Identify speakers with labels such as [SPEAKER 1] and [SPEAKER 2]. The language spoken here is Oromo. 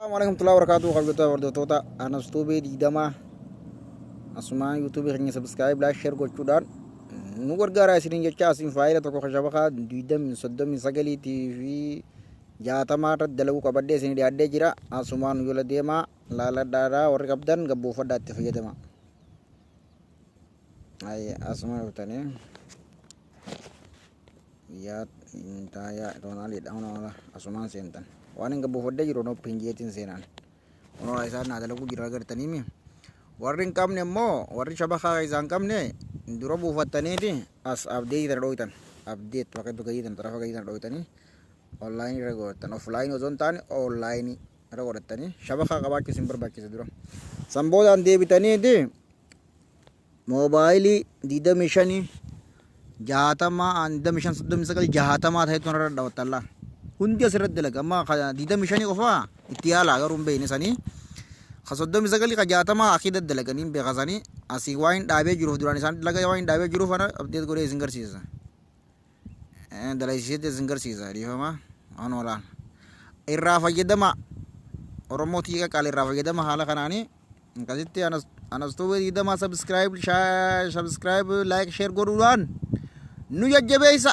[SPEAKER 1] Assalamu alaikum warahmatullahi wabarakatuh. Kabajamtoota hordoftoota Anas Tube 20, asumaan YouTube keenya subscribe, like, share gochuudhaan nu gargaaraa isiniin jecha. Asiin faayila tokko kan shabakaa 20, 39 fi 60 irratti dalaguu qabadhee isinii dhiyaadhee jira. Asumaan nu jala deemaa laaladhaadhaa, warri qabdan gabbuufadhaa, itti fayyadama. Asuma dhuftanii yaa taayaa toonaaliidha, honola asumaan seentan. Waan hin gabbuufadhee jiru no pinjeetiin seenan, honola isaan naa dalaguu jira agartaniimi. Warri hin qabne immoo, warri shabakaa isaan qabne, dura buufattaniiti as update tana dhooytan. Update bakka itti gadiitan, xarafa gadiitan dhooytanii online irra godhattan. Offline osoo hin taane online irra godhattanii shabakaa qabaachuu isin barbaachisa dura. San boodaan deebitaniiti moobaayilii 25, 60, 25, 39, 60 ta'etu irra dhawwattallaa. Hundi asirratti dalaga. Amma 25 qofaa itti yaala, garuu hin beekne sanii. Ka 39, ka 60 akiida dalaganii hin beekasanii. Asii waan hin dhaabee jiruuf, duraan isaan dalaga waan hin dhaabee jiruuf, ana update godhee isin garsiisa. Dalaysiisetti isin garsiisa, dhiifama. Waan oolaan. Irraa fayyadama. Oromoo xiiqa qaali, irraa fayyadama haala kanaanii. Akkasitti Anas Tube 20 subscribe, like, share godhuudhaan nu jajjabeessa.